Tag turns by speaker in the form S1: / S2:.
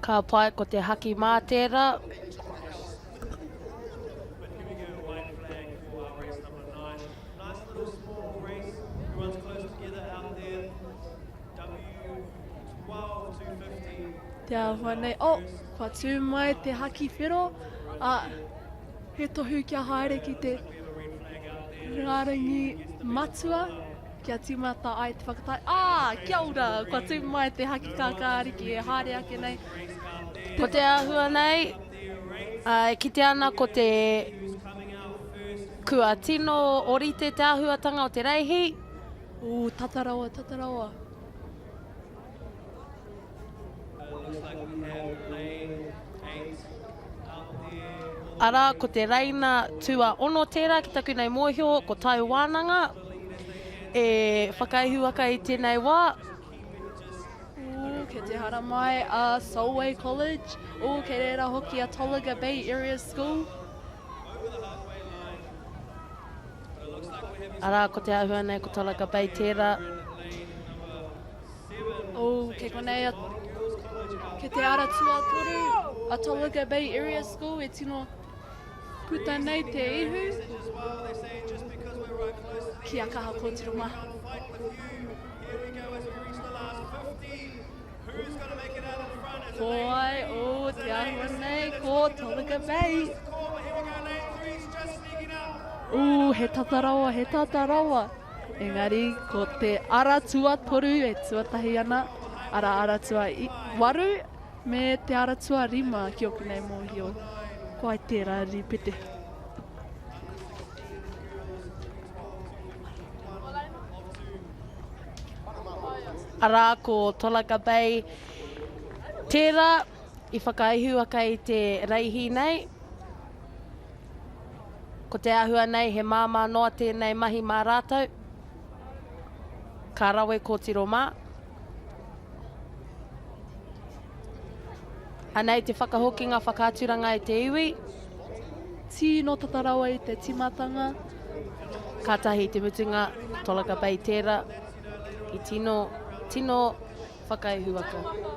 S1: Ka pai ko te haki mā tērā.
S2: Te āhua nei, oh, kua tū mai te haki whero, ā, he tohu kia haere ki te rārangi matua, kia tīmata ai te whakatae. Ā, kia ora, kua tū mai te haki kākāriki e haere ake nei.
S1: Ko te āhua nei, ā, e kite ana ko te kua tino orite te āhuatanga o te reihi.
S2: Ū, tata rawa, tata rawa.
S1: Arā, ko te reina tuaono tērā ki taku nei mōhio, ko Tai Wānanga e whakaihuwaka i tēnei wā.
S2: Ooh, kei te haramai a Solway College. Ooh, kei reira hoki a Tolaga Bay Area School.
S1: Arā, ko te āhua nei ko Tolaga Bay tērā.
S2: Oh, kei konei a, kei te ara tuatoru a Tolaga Bay Area School e tino puta nei te ihu. Kia kaha kōtiro mā. Ko ai, oh, te āhua nei, ko Tolaga Bay. Ooh, he tata rawa, he tata rawa. Engari, ko te ara tuatoru e tuatahi ana, ara ara tuawaru, me te ara tuarima ki oku nei mōhio. Ko ai tērā rīpete.
S1: Arā, ko Tolaga Bay tērā i whakaihuwaka i te reihi nei. Ko te āhua nei he māmā noa tēnei mahi mā rātou. Ka rawe kōtiro mā. Anei te whakahokinga whakaaturanga e te iwi.
S2: Tino tata rawa i te timatanga.
S1: Kātahi te mutunga, ko Tolaga Bay tērā i tino, tino whakaihuwaka.